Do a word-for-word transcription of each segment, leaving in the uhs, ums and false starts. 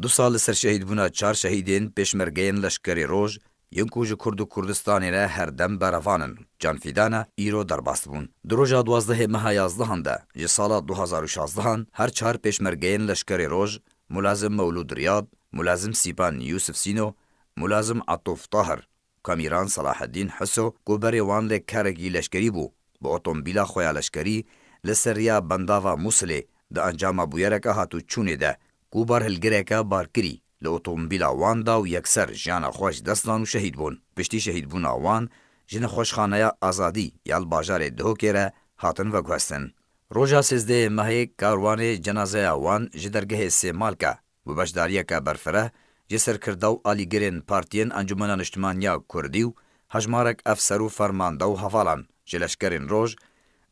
Du sal li ser şehîdbûna çar şehîdên pêşmergeyên Leşkerê Roj, yên ku ji Kurd û Kurdistanê re her dem berevan in, canfîdana îro derbas bûn. Di roja duwazdehê meha yazdehan de, ji sala du hazar û şazdehan, her çar pêşmergeyên Leşkerê Roj, Mulazim Mewlûd Riyad, Mulazim Sîpan Yûsif Sîno, Mulazim Atûf Tahir, Kamîran Selahedîn Hiso ku berê wan lê karekî leşkerî bû, bi otomobîla xwe ya leşkerî li ser riya bendava Mûsilê di encama bûyereke hatûçûnê de ku barhilgireke bar kirî li otomobîla wan da û yekser jiyana xwe ji dest dan û şehîd bûn. Piştî şehîdbûna wan ji nexweşxaneya Azadî ya li bajarê Duhokê re hatin veguhestin. Roja sêzdehê mehê karwanê cenazeya wan ji dergehê Sêmalka bi beşdariyeke berfireh ji serkirda û alîgirên partiyên Encûmena Niştimaniya Kurdî û hejmarek efser û fermande û hevalan ji leşkerên roj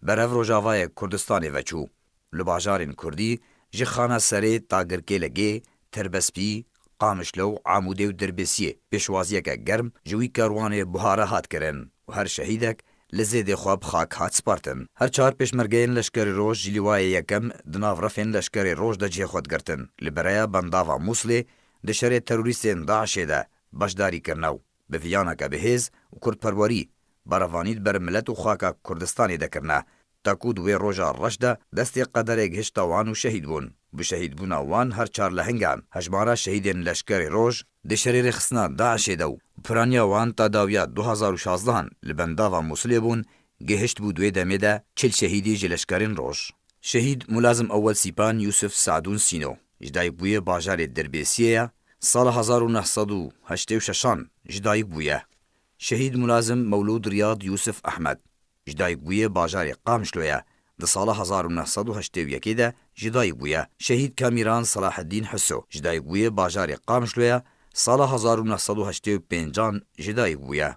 berev Rojavayê Kurdistanê veçû. Li bajarên Kurdî ji Xana Serê ta Girkêlegê, Tirbespî, Qamişlo û Amûdê û Dirbêsiyê pêşwaziyeke germ ji wî karwanê buhare hat kirin û her şehîdek li zêdê xwe bi xak hat spartin. Her çar pêşmergeyên Leşkerê Roj ji lîwayê yekem di nav refên Leşkerê Roj de cihê xwe digirtin. Li bereya bendava Mûslê di şerê terorîstên DAIŞê de beşdarî kirine û bi viyaneke bihêz û kurdperwerî berevanî di ber milet û xaka Kurdistanê de kirine. Ta ku di wê roja reş de destê qederê gihişta wan û şehîd bûn. Bi şehîdbûna wan her çar lehingan hejmara şehîdên Leşkerê Roj di şerê rêxistina DAIŞê de û piraniya wan ta dawiya du hazar û şazdehan li bendava Mûsilê bûn, gihişt bû di wê demê de çil şehîdî ji leşkerên roj. Şehîd Mulazim Ewel Sîpan Yûsif Sadûn Sîno ji dayikbûyê bajarê Dirbêsiyê ye, sala hezar û neh sed û heştê û şeşan ji dayik bûye. Şehîd Mulazim Mewlûd Riyad Yûsif Ehmed ji dayikbûyê bajarê Qamişlo ye, di sala hezar û neh sed û heştê û yekê de ji dayik bûye. Şehîd Kamîran Selaheddîn Hiso ji dayikbûyê bajarê Qamişlo ye, sala hezar û neh sed û heştê û pêncan ji dayik bûye.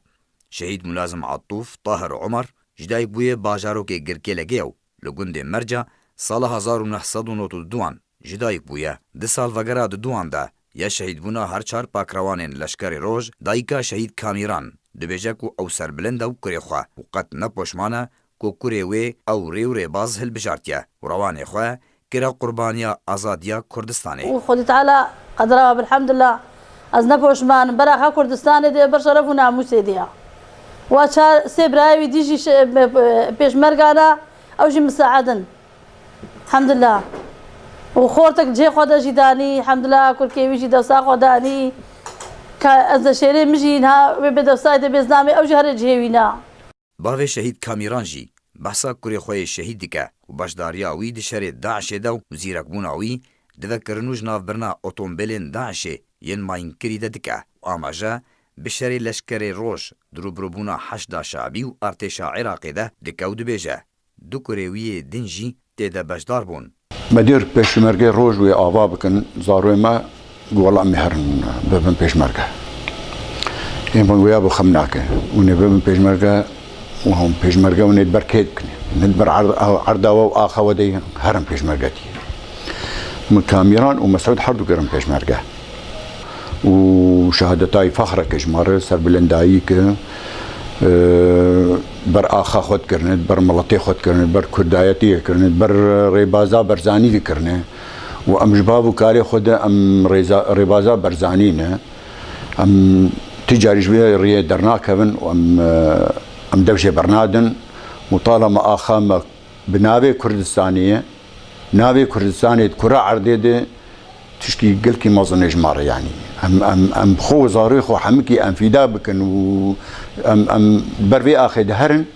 Şehîd Mulazim Atûf Tahir Omer ji dayikbûyê bajarokê Girkêlegê ye û li gundê Merca sala hezar û neh sed û nod û duan ji dayik bûye. Di salvegera diduan de ya şehîdbûna her çar pakrewanên Leşkerê Roj, dayika Şehîd Kamîran dibêje ku ew serbilind e û kurê xwe û qet ne poşman e ku kurê wê ew rê û rêbaz hilbijartiye û rewanê xwe kire qurbaniya azadiya Kurdistanê. û Xwedî Teala qedira, elhamdulillah, ez ne poşman im, beraxa Kurdistanê de, ber şeref û namûsê de ya. Wa çar sê birayê wî dî jî şe-, be-, be-, pêşmergana, ew jî misaedin. Hemdillah. Û xortek cihê xwe de jî danî, hemdillah, kurkê wî jî dewsa xwe danî. Ka ez de şêrê min jî niha wê bê dewsayê de bê zinamê, ew jî herê cihê wî na. Bavê Şehîd Kamîran jî behsa kurê xwe yê şehîd dike û beşdariya wî di şerê DAIŞê de û zîrekbûna wî di vekirin û ji navbirina otombêlên DAIŞê yên mayînkirî de dike û amaje bi şerê Leşkerê Roj di rûbirûbûna Heşda Şabî û artêşa Iraqê de dike û dibêje, du kurê wî yê din jî tê de beşdar bûn. Me dêr pêşmergê roj wê ava bikin, zarwê me got, wela em ê herin bibin pêşmerge. Ê min got, ya bo xem nake. Hûn ê bibin pêşmerge û hûn pêşmerge hûn ê di ber kê dikin? Hûn ê di ber erd-, erda we û axa we de herin pêşmerge diye. Min Kamîran û Mesûd her du kirin pêşmerge. û şehadetayî fexreke ji me re, serbilindayî ke, e, ber axa xwe dikirine, ber miletê xwe dikirine, ber kurdayetiyê dikirine, ber rêbaza Berzanî dikirine û em ji bav û karê xwe de em rêza-, rêbaza Berzanî ne. Em ti carî ji vê riyê dernakevin û em, e, em dev jê bernadin û talema axa me bi navê Kurdistanê ye. Navê Kurdistanê di kura erdê de tişkî gelkî mezin e ji me re, yanî. Em, em, em xwe û zarê xwe hemikî em fîda bikin û em, em ber vê axê de herin,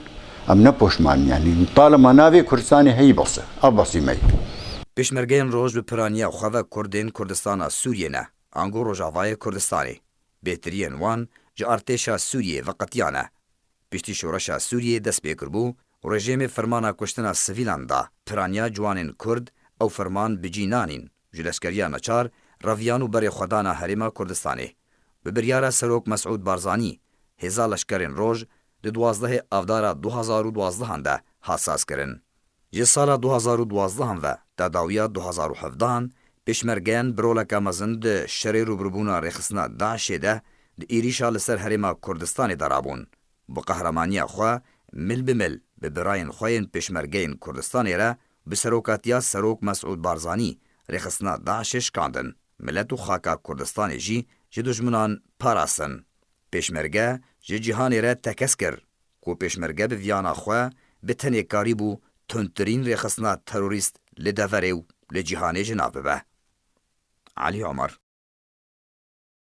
em ne poşman in, yanî. Talema navê Kurdistanê heyî bes e. Ev besî me ye. Pêşmergeyên roj bi piraniya xwe ve Kurdên Kurdistana Sûriyê ne, ango Rojavayê Kurdistanê. Bêtiriyên wan ji artêşa Sûriyê veqetiyane. Piştî şoreşa Sûriyê dest pê kiribû û rejîmê fermana kuştina sivîlan da, piraniya ciwanên Kurd ew ferman bi cî nanîn, ji leşkeriya neçar reviyan û berêxwedana Herêma Kurdistanê. Bi biryara Serok Mesûd Barzanî, hêza leşkerên roj di duwazdehê Avdara du hazar û duwazdehan de hat sazkirin. Ji sala du hazar û duwazdehan ve ta dawiya du hazar û hevdehan, pêşmergeyan bi roleke mezin di şerê rûbirûbûna rêxistina DAIŞê de di êrîşa li ser Herêma Kurdistanê de rabûn. Bi qehramaniya xwe mil bi mil bi birayên xwe yên pêşmergeyên Kurdistanê re bi serokatiya Serok Mesûd Barzanî rêxistina DAIŞê şikandin. milet û xaka Kurdistanê jî ji dijminan parasin. Pêşmerge ji cîhanê re tekez kir ku pêşmerge bi viyana xwe bi tenê karîbû tundtirîn rêxistina terorîst li deverê û li cîhanê ji nav bibe. Elî Omer.